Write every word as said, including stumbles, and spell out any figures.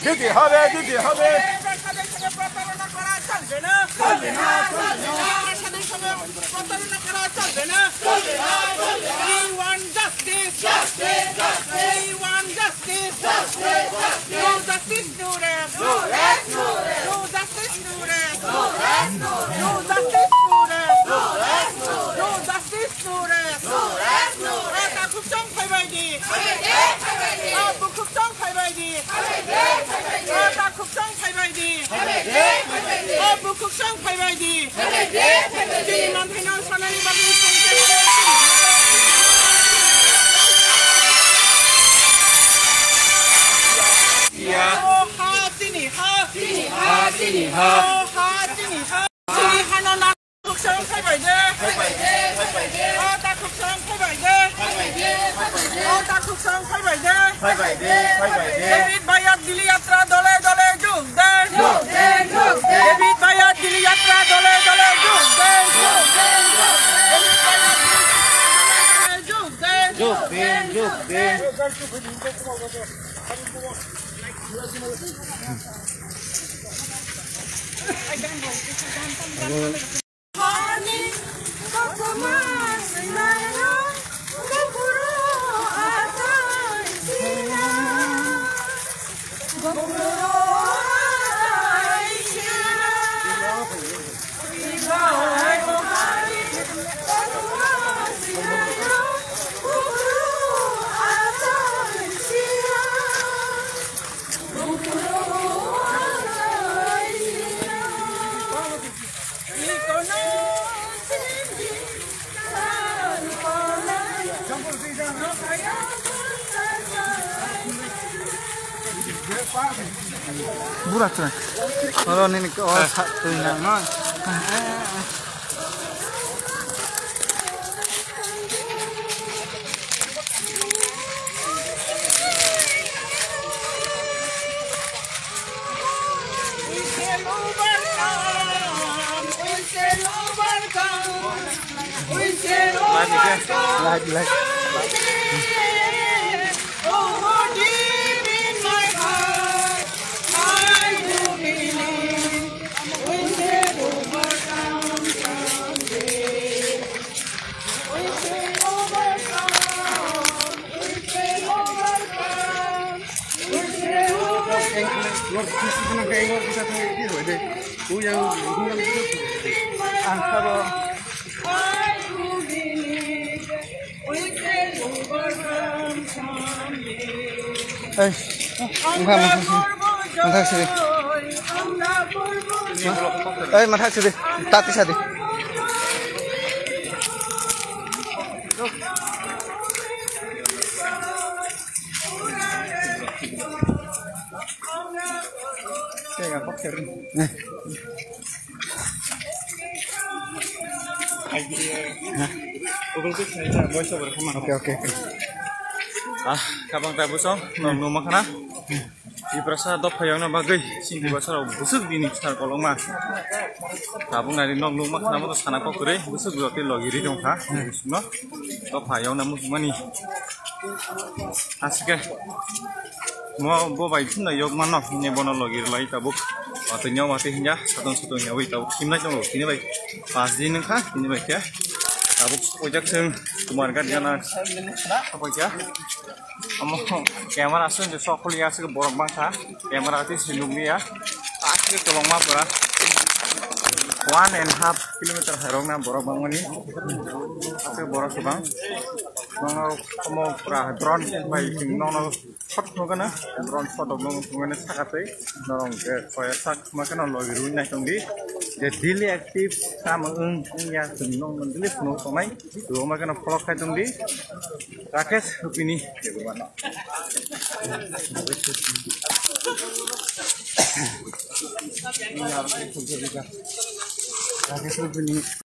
দিতে হবে, দিতে হবে। এই ভাষাদের সঙ্গে প্রতারণা করা চলবে না। চলবে না, চলবে না। এই ভাষাদের সঙ্গে প্রতারণা করা চলবে না। চলবে না, চলবে না। We want justice. Justice, justice. We want justice. Justice, justice. No justice, no rest. No rest, no rest. No justice, no rest. No rest, no rest. No justice, no rest. No rest, no rest. No justice, no rest. No rest, no rest. Ata Khuksong phaibai di. Phaibai di, phaibai di. Ata Khuksong phaibai di. Phaibai di, phaibai di. Ata Khuksong phaibai di. Phaibai di, phaibai di. Ata Khuksong phaibai di. Phaibai di, phaibai di. Chini manthaino sanani bagwi songkhe. Ya. O ha chini ha. Chini ha, chini ha. O ha chini ha. Chini hano na Khuksong phaibai de. Phaibai de, phaibai de. O ta Khuksong phaibai de. Phaibai de, phaibai de. O ta Khuksong phaibai de. Phaibai de, phaibai de. David Bayat Dili Yatra dole dole jug den. Jug den, jug den. David Bayat Dili Yatra dole dole jug den. Jug den, jug den. David Bayat Dili Yatra dole dole jug den. Jug den, jug den. Burak tu. Kalau ni ni oh sa tu ni no. Ang sabo. Ei, wngkha, wngkha sidi. Ei, mathak sidi. Tati sadi. Google Pay khai da, voice over khe mano. Okay, okay, okay. Ah, kabang ta busong, nong numa khana. Tiprasa dopha yongna bagwi, sini basa rok busuk bini sar kolongma. Tabuk nari nong numa khana mo sana kokore, busuk roti logiri dong kha, busuk no. Dopha yongna musmani. Asike. Mo bo bai thumna yok mano, hine bono logi rwlai tabuk. Watwi nyo watwi hinya, satong satong yawi tabuk. Himnai tongo, tini bai. Pas din wngkha, tini bai khe. Tabuk sokojak chwng, Kumar Ghat gana. Sokojak. Omo camera aswk je sok khuli aswk borok bangkha. Camera twi se nukliya. Aswk kwbangma pura. One and half kilometer hairokna borok bangmani. Aswk borok kwbang. Nono omo pura drone bai chwng nono shot nukgana. Drone shot rok nukgana saka twi. Norok je koya sak ma kheno logi rwi nai tongdi. Je daily active tamo wng wngya chwng nokno daily phunuk tongnai. Roma kheno follow khai tongdi. Rakesh Rupini. Rakesh Rupini.